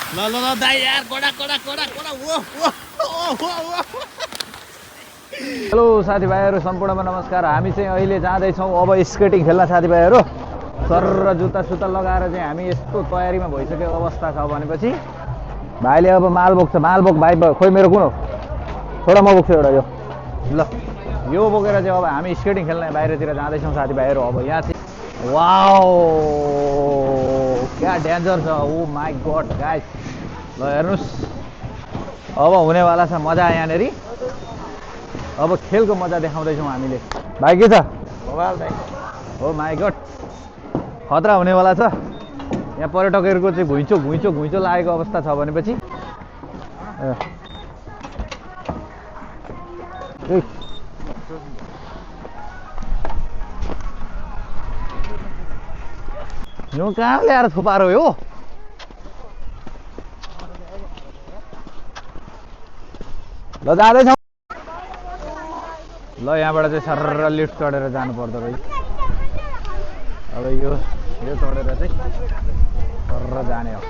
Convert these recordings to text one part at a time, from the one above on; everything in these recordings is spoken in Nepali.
ल ल ल दाइ यार कोडा कोडा कोडा कोडा ओ हेलो साथीभाइहरू सम्पूर्णमा नमस्कार। हामी चाहिँ अहिले जाँदैछौँ अब स्केटिङ खेल्न साथीभाइहरू। सर र जुत्ता सुत्ता लगाएर चाहिँ हामी यस्तो तयारीमा भइसकेको अवस्था छ भनेपछि भाइले अब माल बोक्छ। माल बोक भाइ खोइ मेरो कुन हो थोडा म बोक्छु एउटा यो ल यो बोकेर चाहिँ अब हामी स्केटिङ खेल्न बाहिरतिर जाँदैछौँ साथीभाइहरू। अब यहाँ चाहिँ वाओ क्या डेन्जर छ। ओ माई गड गाइस ल हेर्नुहोस् अब हुनेवाला छ मजा यहाँनिर। अब खेलको मजा देखाउँदैछौँ हामीले। भाइ के छ हो माई गड खतरा हुनेवाला छ। यहाँ पर्यटकहरूको चाहिँ घुइँचो घुइँचो घुइँचो लागेको अवस्था छ भनेपछि यो कहाँ ल्याएर थुपारो हो। ल जाँदैछौँ ल यहाँबाट चाहिँ सरर लिफ्ट चढेर जानु पर्दो रहेछ। अब यो चढेर चाहिँ सरर जाने हो।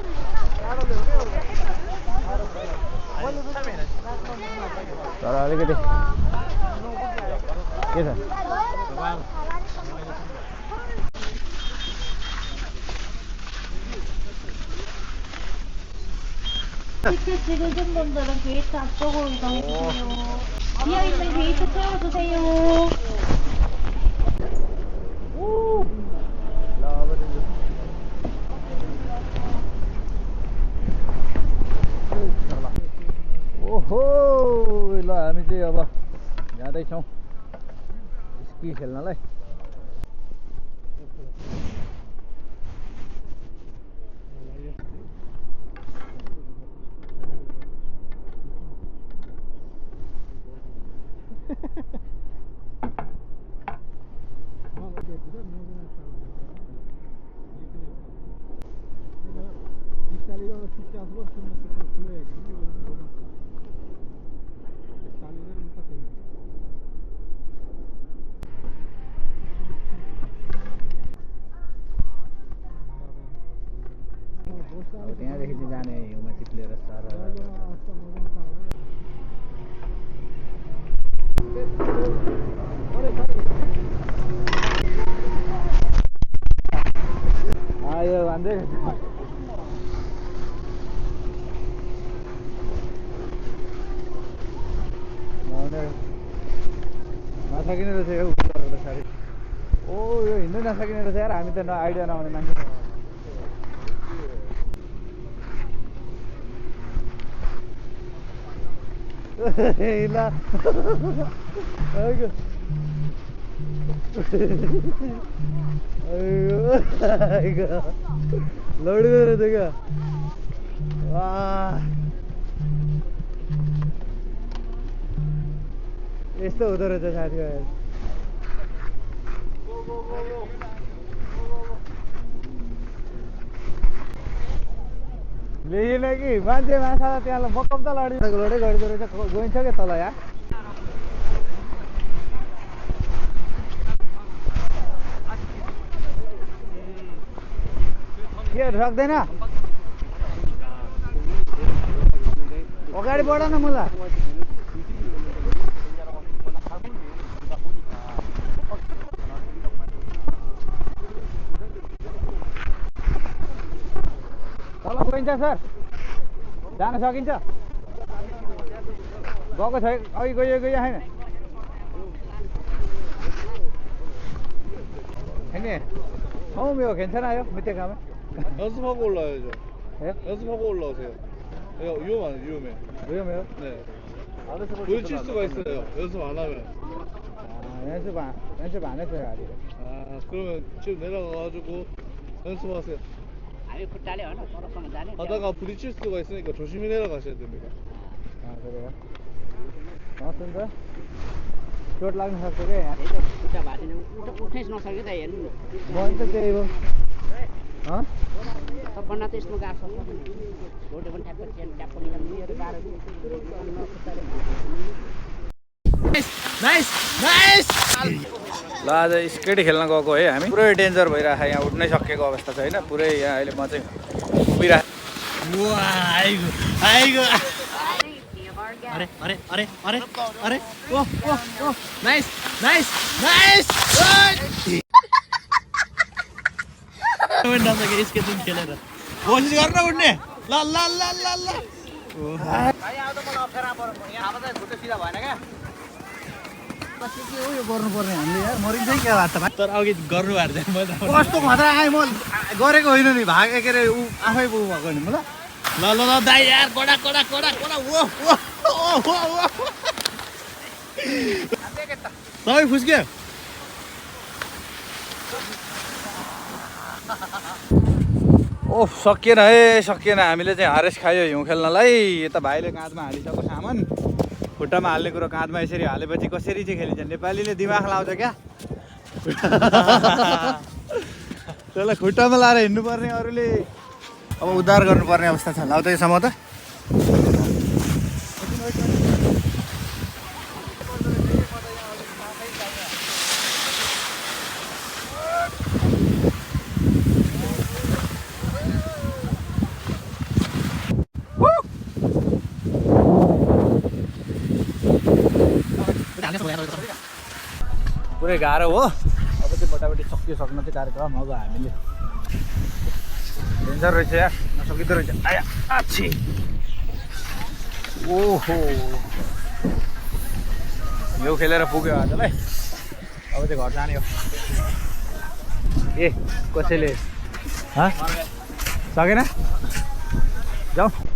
तर अलिकति के छ 지금 분들은 게이트 앞쪽으로 이동해주세요. 비어있는 게이트 채워주세요. ओहो ल हामी चाहिँ अब जाँदैछौँ स्की खेल्नलाई। अब त्यहाँदेखि चाहिँ जाने हिउँमा चिप्लेर सारा आयो भन्दै नसकिने रहेछ यो साह्रै। ओ यो हिँड्नु नसकिने रहेछ यार। हामी त आइडिया नहुने मान्छे। लड्दो रहेछ क्या यस्तो हुँदो रहेछ साथीभाइ। लेखिन कि मान्छे माछा त्यहाँ बक्कम त लड्दै गरिदो रहेछ। गइन्छ क्या तल यहाँ के सक्दैन अगाडि बढ न मलाई। तल गइन्छ सर जान सकिन्छ गएको छ अघि गयो छैन 처음이요. 괜찮아요? 밑에 가면? 연습하고 올라야죠. 예? 연습하고 올라오세요. 위험해요. 위험해요? 네. 부딪힐 수가 있어요. 연습 안 하면. 연습 안 했어요 아직. 그러면 지금 내려가가지고 연습하세요. 하다가 부딪힐 수가 있으니까 조심히 내려가셔야 됩니다. 그래요? 맞습니다. चोट लाग्न सक्छ क्या यहाँ खुट्टा भाँचिने उठ्नै नसक्यो त हेर्नु म त त्यही हो सबभन्दा त यसमा गाह्रो सक्छ भोटे पनि ठ्याक्क चेन ट्याप्प निकाल्नु यो गाह्रो नाइस नाइस ल आज स्केट खेल्न गएको है हामी। पुरै डेन्जर भइरहेको यहाँ उठ्नै सकेको अवस्था छ होइन। पुरै यहाँ अहिले म चाहिँ उभिरहेको आइगो आइगो अरे अरे अरे अरे अरे ओ ओ ओ नाइस नाइस नाइस यसको दिन खेलेर कोसिस गर्न उड्ने ल ल ल ल ल भाइ आउँदा मलाई अप्ठ्यारो पर्यो यहाँ अब त खुट्टा सिधा भएन क्या के हो यो गर्नुपर्ने हामीले यार मरिन्छ क्या बात त तर अघि गर्नु भएको थिएन मैले कस्तो खतरा आएँ म गरेको होइन नि भाग के अरे ऊ आफै पुग्नु भएको नि ल ल ल ल दाइ यार कोडा कोडा कोडा कोडा ओ ओ ओ ओ सबै फुस्क्यो ओह सकिएन है सकिएन हामीले चाहिँ हारेस खायो हिउँ खेल्नलाई यता भाइले काँधमा हालिसक्यो सामान खुट्टामा हाल्ने कुरो काँधमा यसरी हालेपछि कसरी चाहिँ खेलिन्छ नेपालीले दिमाग लाउँछ क्या त्यसलाई खुट्टामा लाएर हिँड्नुपर्ने अरूले अब उद्धार गर्नुपर्ने अवस्था छ लाउ त यो समाउ त पुरै गाह्रो हो अब चाहिँ मोटामोटी सकिसक्न चाहिँ कार्यक्रम अब हामीले डेन्जर रहेछ यार नसकिँदो रहेछ आया आछि ओहो यो खेलेर पुग्यो आजलाई अब चाहिँ घर जाने हो ए कसैले सकेन जाऊ